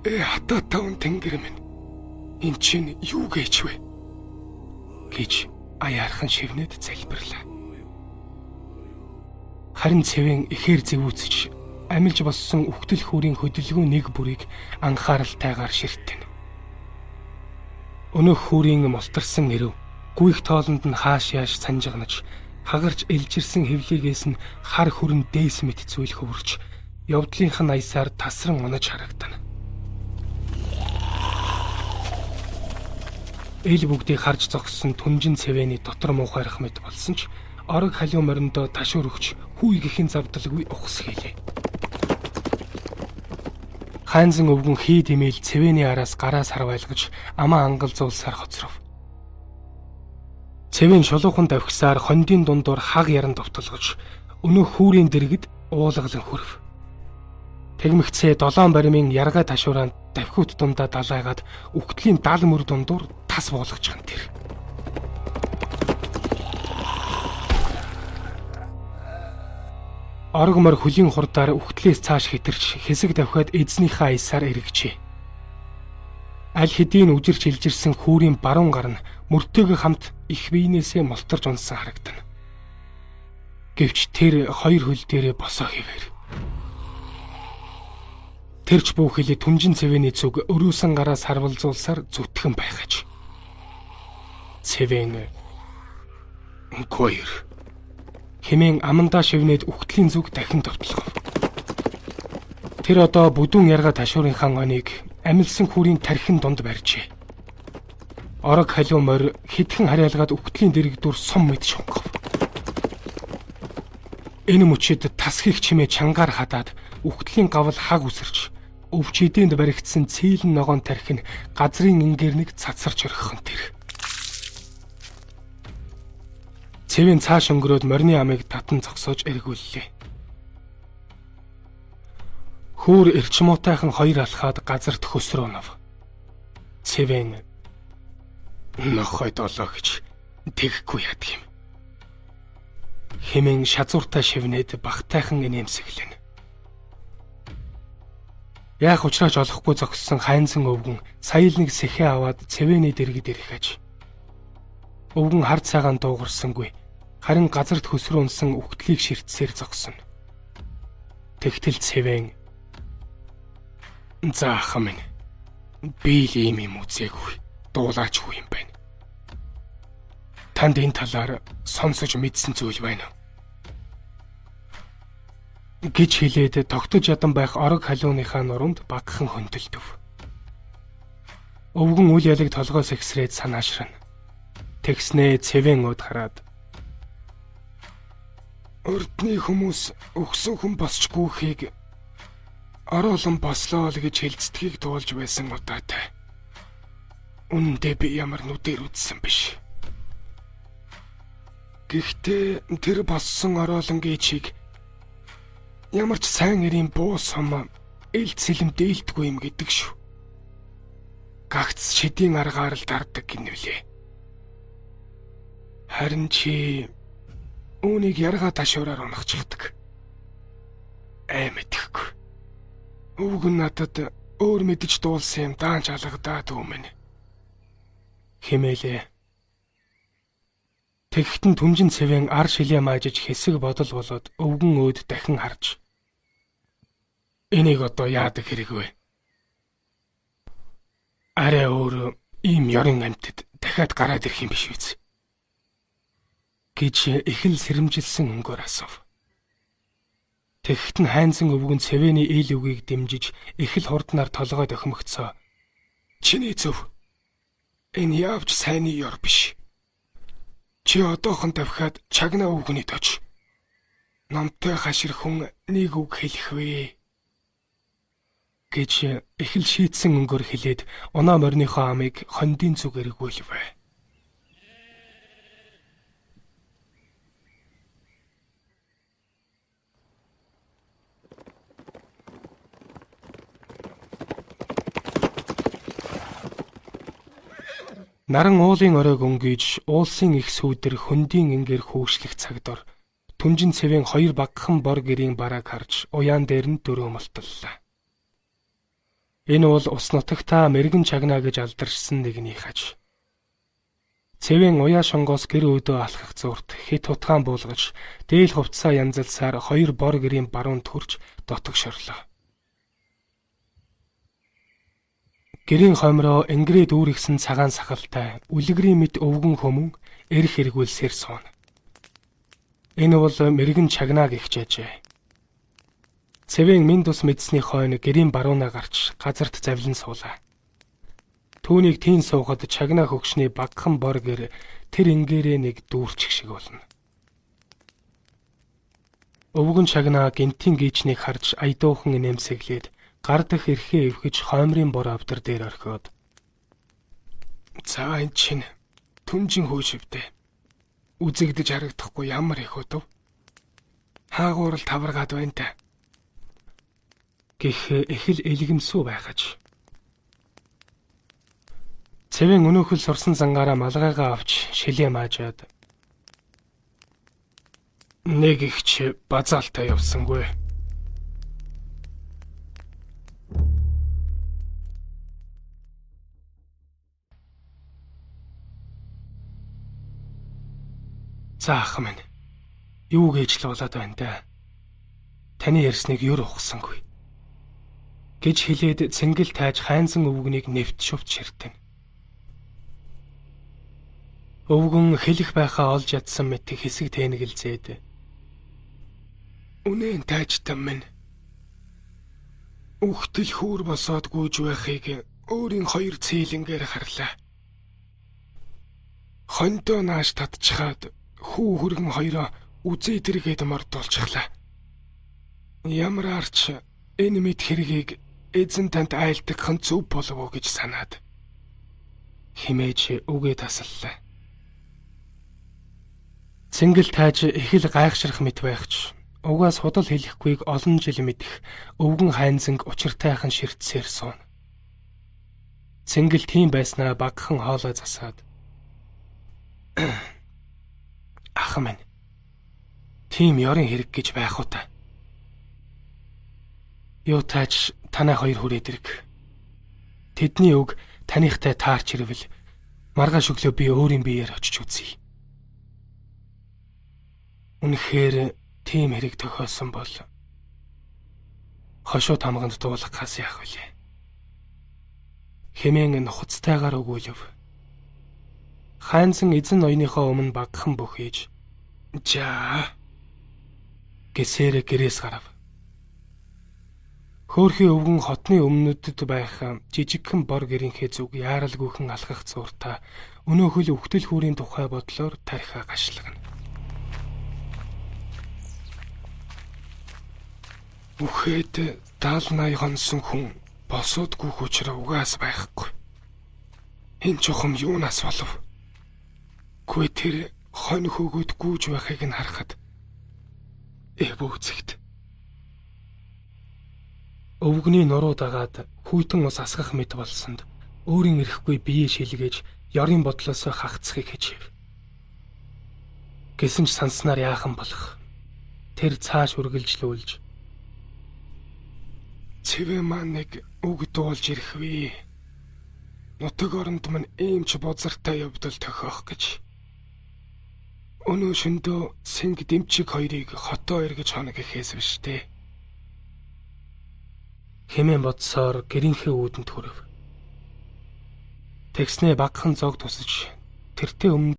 Хатаа таван тэнгэр минь. Эн чинь юу гээч вэ? Гэж аяархан шивнэд залбирлаа. Харин цэвэн ихээр зэвүүцэж амилж боссон үхтэл хүүрийн хөдөлгөөн нэг бүрийг анхааралтайгаар ширтэн. Өнөөх хүүрийн мултарсан эрэв гүйх тоолонд нь хааш яаш санжигнаж хагарч элжирсэн хөвлийгээс нь хар хүрэн дээс мэт зүйл хөвөрч явдлынх нь аясаар тасран унаж харагдана. Ил бүгдийг харж зогссон түнжин цэвэний дотор муухайрах мэт болсон ч орог халиу мориндоо ташуур өгч хүй гэхэн завдалгүй ухас хийлээ. Хайнзан өвгөн хий дэмээл цэвэний араас гараа сарвайлгаж амаа ангалзуулсаар хоцров. Цэвэн шулуухан давхисаар хондын дундуур хаг яран довтолгож өнөөх хүүрийн дэргэд уулгалан хөрв. Тэгмэгцээ долоон баримын яргай ташуураа давхиут дундаа далайгаад үхтлийн 70 мөр дундуур тас буулгачих нь тэр. Орог мор хөлийн хурдаар үхтлээс цааш хэтэрч хэсэг давхиад эзнийхээ аясаар эргэжээ. Аль хэдийн үжирч илжирсэн хүүрийн баруун гар нь мөртөөгөө хамт их биенээсээ мултарч унсан харагдана. Гэвч тэр хоёр хөл дээрээ босоо хэвээр. Тэрч бүү хилээ түнжин цэвэний зүг өрөөсөн гараа сарвалзуулсаар зүтгэн байхаж. Цэвэн Гойр хэмээн амандаа шивнээд үхтлийн зүг дахин довтлогов. Тэр одоо бүдүүн ярга ташуурынхаа оныг амилсан хүүрийн тархин дунд барьжээ. Орог халиу морь хитгэн харьяалгаад үхтлийн дэрэгдүр сум мэт шунгав. Энэ мөчид тас хийх чимээ чангаар хадаад үхтлийн гавл хаг үсэрч өвч эдэнд баригдсан цэйлэн ногоон тархин газрын ингээр нэг цацарч орхихон тэр. Цэвэн цааш өнгөрөөд морины амыг татан зогсоож эргүүллээ. Хүүр эрч муутайхан хоёр алхаад газарт хөсрөө нов. Цэвэн нохой долоо гэж тэгхгүй яадаг юм. Хэмээн шазууртай шивнээд багтайхан инээмсэглэн. Яах учраач олохгүй зогссон хайнзан өвгөн сая л нэг сэхээ аваад цэвэний дэргэд ирэх аж. Өвгөн хар цагаан дуугарсангүй. Харин газарт хөсрөө унсан үхтлийг ширтсээр зогсон. Тэгтэл цэвэн за ах минь би л ийм юм үзээгүй дуулаачгүй юм байна. Танд энэ талаар сонсож мэдсэн зүйл байна уу? Гэж хэлээд тогтож ядан байх орог халууныхаа нуруунд багахан хөнтөлдөв. Өвгөн үл ялаг толгой сэгсрээд санаашрна. Тэгснээ цэвэн ууд хараад урдны хүмүүс өгсөн хүн босч гүүхийг ороолон бослоо л гэж хэлцдгийг туулж байсан удаатай. Үнэндээ би ямар нүдээр үзсэн биш. Гэхдээ тэр боссон ороолонгийн чиг ямар ч сайн эрийн буу сум ил цэлэм дээлдэггүй юм гэдэг шүү. Гагц шидийн аргаар л дардаг гинвлээ. Харин чи үүнийг ярга ташуураар унахчихдаг. Ай мэдэхгүй. Өвгөн надад өөр мэдэж дуулсан юм даанч алгадаад өмнө. Хэмээлээ. Тэгхтэн түнжин цэвэн ар шилээ маажиж хэсэг бодол болоод өвгөн өөд дахин харж. Энийг одоо яадаг хэрэг вэ? Арай өөр ийм ёрын амьтад дахиад гараад ирэх юм биш үз? Гэж их л сэрэмжилсэн өнгөөр асуув. Тэгхтэн хайнзан өвгөн цэвэний ил үгийг дэмжиж их л хурднаар толгой дохимогцоо. Чиний зөв. Энэ явж сайнны ёр биш. Чи одоохон давхиад чагнаа өвгөний тож. Номтой хашир хүн нэг үг хэлэх вэ? Гэж их л шийтсэн өнгөөр хэлээд унаа мориныхоо амыг хондын зүг эргүүлвэ. Наран уулын оройг өнгийж уулсын их сүүдэр хөндийн ингэр хүүшлэх цаг дор түнжин цэвэн хоёр багахан бор гэрийн барааг харж уяан дээр нь дөрөө мулталлаа. Энэ бол ус нутагтаа мэрэгэн чагнаа гэж алдаршсан нэгний хаж. Цэвэн уяа шонгоос гэр өөдөө алхах зуурт хэт хутгаан буулгаж, дээл хувцсаа янзалсаар хоёр бор гэрийн баруунд хүрч дотогшорлоо. Гэрийн хоймроо энгэрээ дүүргэсэн цагаан сахалтай үлгэрийн мэт өвгөн хүмүүн эрх эргүүлсээр сууна. Энэ бол мэрэгэн чагнаа гихч ажээ. Цэвэн минь тус мэдсний хойно гэрийн баруунаа гарч газарт завлин суулаа. Түүнийг тийм суухад чагнаа хөгшний багахан бор гэр тэр ингээрээ нэг дүүрчих шиг болно. Өвгөн чагнаа гинтийн гийчнийг харж аядуухан инээмсэглээд гар дах эрхээ эвхэж хоймрын бор авдар дээр орхиод "За энэ чинь түнжин хөөшөвдөө. Үзэгдэж харагдахгүй ямар их өдөв. Хаагуурал таваргаад байна та" гэх их л элгэмсүү байхаж. Цэвэн өнөөхөл сурсан зангаараа малгайгаа авч шилээ маажаад нэг ихч базаалтай явсангүй. За ах минь. Юу гэж л болоод байна да? Таны ярьсныг юр ухсангүй гэж хэлээд цэнгэл тааж хайнзан өвгөнийг нэвт шувт ширтэн. Өвгөн хэлэх байхаа олж ядсан мэт хэсэг тэнэгэлзээд "Үнэн таажтан минь. Үхтэл хүүр босоод гүйж байхыг өөрийн хоёр цээлэнгээр харлаа. Хондоо нааш татчихад хүү хүргэн хоёроо үзээ тэргээд мордуулчихлаа. Ямар арч энэ мэд хэргийг эзэн танд айлтгах нь зөв болов уу гэж санаад" химээж үгээ тасаллаа. Цэнгэл тааж их л гайхшрах мэт байх ч угаас худал хэлэхгүйг олон жил мэдэх өвгөн хайнзанг учиртайхан ширтсээр сууна. Цэнгэл тийм байснаа багахан хоолой засаад "Ах минь, тийм ёрын хэрэг гэж байх уу та? Юу тааж танай хоёр хүрээд ирэг. Тэдний үг таныхтай таарч ирвэл маргааш өглөө би өөрийн биеэр очиж үзье. Үнэхээр тийм хэрэг тохиолсон бол хошуу тамганд дуулгахаас яах вүлээ" хэмээн нухацтайгаар өгүүлв. Хайнзан эзэн ноёныхоо өмнө багахан бөхийж "За" гэсээр гэрээс гарав. Хөөрхий өвгөн хотны өмнөдөд байх жижигхэн бор гэрийнхээ зүг яаралгүйхэн алхах зууртаа өнөөхөл үхтэл хүүрийн тухай бодлоор тархиа гашлагна. Үхээд 70 80 хонсон хүн босоодгүй учраа угаас байхгүй. Энэ чухам юунаас болов? Гүй тэр хонь хөөгөөд гүйж байхыг нь харахад эвүүцэгт. Өвгөний нуруу дагаад хүйтэн ус асгах мэт болсонд өөрийн эрэхгүй бие шилгээж ёрын бодлоосоо хагцахыг хичээв. Гэсэн ч санснаар яахан болох. Тэр цааш үргэлжлүүлж "Цэвэ маань нэг үг дуулж ирэх вэ? Нутаг оронд мань ийм ч бузартай явдал тохиох гэж. Өнөө шөндөө сэнг дэмчиг хоёрыг хотоо эргэж хоног гэхээс биш дээ" хэмээн бодсоор гэрийнхээ үүдэнд хүрв. Тэгснээ багахан зог тусаж тэртээ өмнө